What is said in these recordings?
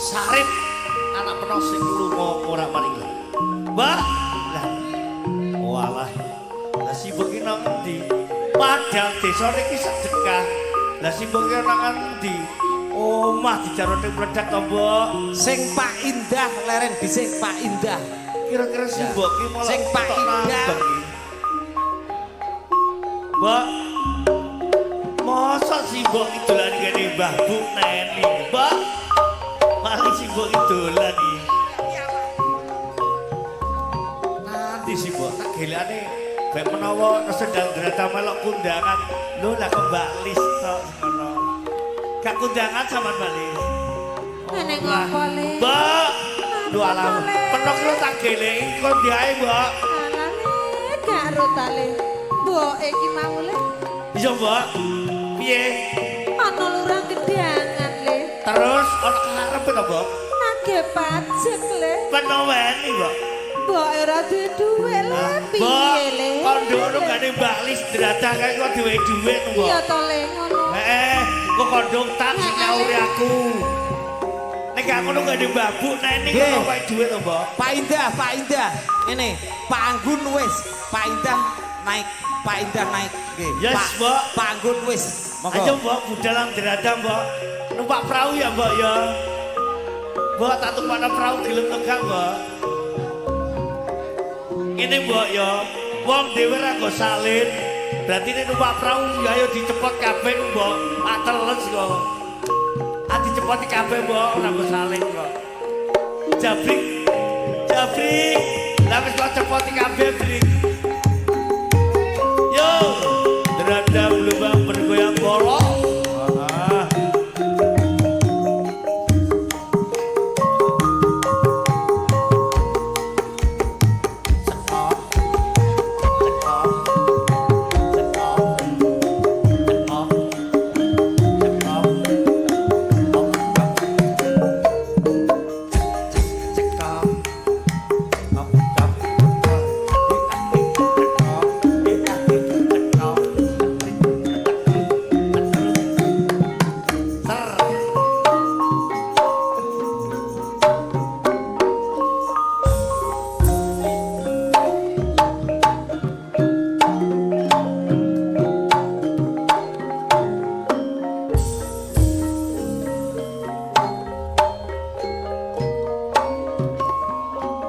Sarip anak peno sing lunga ora maring. Mbak, lah. Walah. Lah sibuk ki nang endi? Padahal desa niki sedekah. Lah sibuk ki nang endi? Omah dijarone meledak to, Mbok. Sing Pak Indah leren dhisik Pak Indah. Kira-kira simbok ki malah Sing Pak Indah. Mbok. Mosok simbok ki dolan kene Mbah Bu Neni. Mbok. Paling simbok ki dolan iki. Nanti simbok tak gelane bek menawa sedang drata melok kundangan. Lho lah kok Mbak Lis tok ngono. Gak kundangan sama Mbak Lis. Neneng ngopo, Le? Mbak. Lho alah, penok lho tak geleki kon diae, Mbak. Alah, Le, gak ro ta, Le. Mbok iki mau, Le. Iya, Mbak. Piye? Ana lurah gedangan, Le. Terus ana karepe to, Mbak? Nagih pajak, Le. Penoweni, Mbak. Mbok ora duwe dhuwit, Le. Piye, Le? Kondo gane Mbak Lis dradah kae kok duwe dhuwit, Mbak. Iya to, Le, ngono. Heeh, kok kondo tak nyauri aku. Nek gak ngono gane Mbak Bu Neni kok wae dhuwit to, Mbak. Pak Indah, Pak Indah. Ngene, Pak Anggun wis, Pak Indah naik, Pak Indah naik. Nggih. Yes, Pak, Mbok. Pak Anggun wis. Monggo. Ayo, Mbok, budal nang dradah, Mbok. Numpak perahu ya, Mbok ya. Mbok tak tumpakno perahu gelem tegak, Mbok. Ngene, Mbok ya. Wong dhewe ra nggo salin. Berarti nek numpak perahu ya ayo dicepot kabeh, Mbok. Tak teles kok. Ah dicepoti kabeh, Mbok, ora nggo salin kok. Jabrik. Jabrik. Lah wis kok cepoti kabeh, Brik. Yo, derada belubang bergoyang bolong. Ah. Sekop, sekop, sekop, sekop, sekop, sekop, sekop, sekop.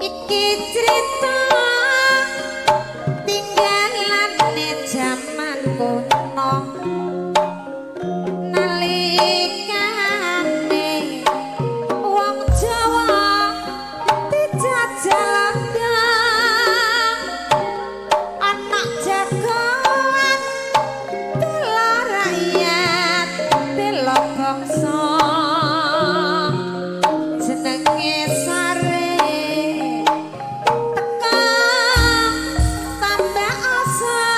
Iki cerita tinggalane jaman kuno nalikane wong Jawa dijajah Londo anak jagoan bela rakyat bela bangsa jenenge Sare teka tambah asa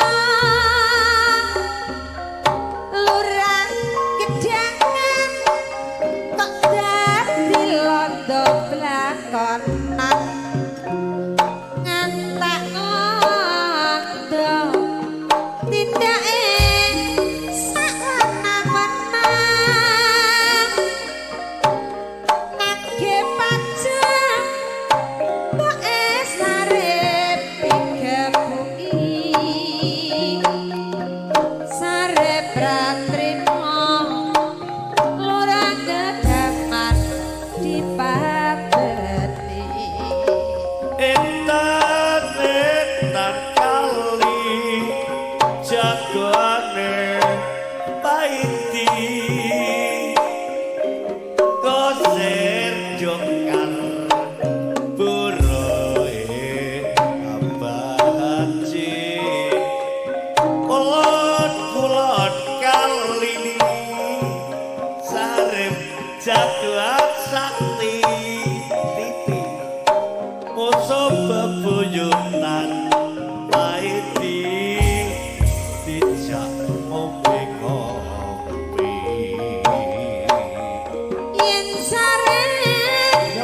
lurah gedangan kok dadi londo blakonan ngantak londo tindake sawenang-wenang nagih pajak mboke Sarip digebuki Sarip ra trimo lurah gedangan dipateni. Etan etan kali jagoane paiti koser jokar buroe abaji kulon kulon kali Sarip jagoan sakti titi musuh bebuyutan paiti dijak ngombe kopi. Yen Sarip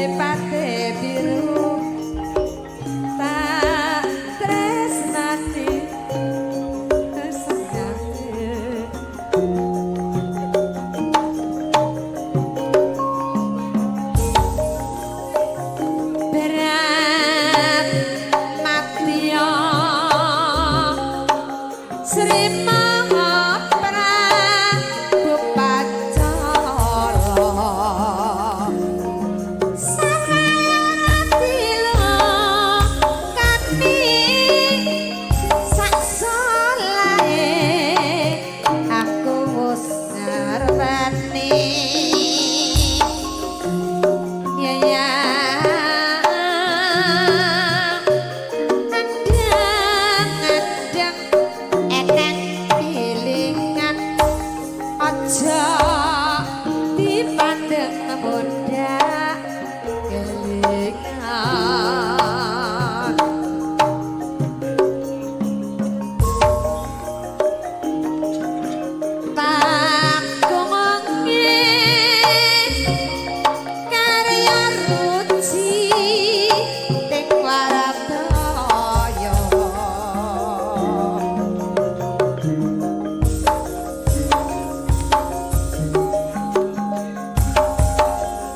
Mripate biru tak tresnani senane. Berat matiya Sri Maha Prabu Pacara Samayatila kami sak solahe aku wis ngerteni ya ya andang-andang eneng pilingan aja dipandeng mundak kelingan. Tak ngomongi karya ruci ting waradaya.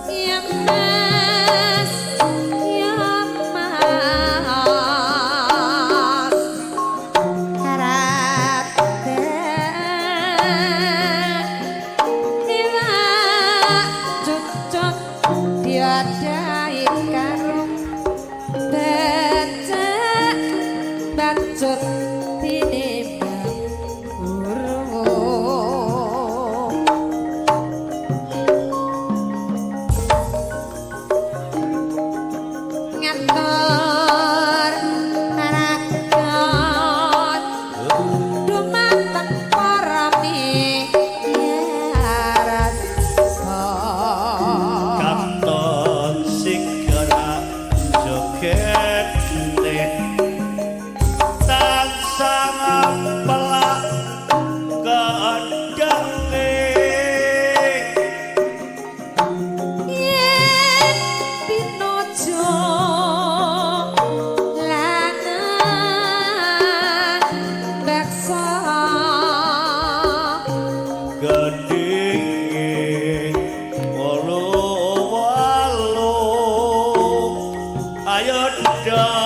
Ya Mas, ya Mas, Raden iwak cucut diadahi karung becek bacut tinimbang burung. Ngatur rakyat dumateng para miyarsa. Katon sing gerak joget tansah ngapelak kendhange. Yen pinojo lanang beksa Gendinge walu walu ayo ndang.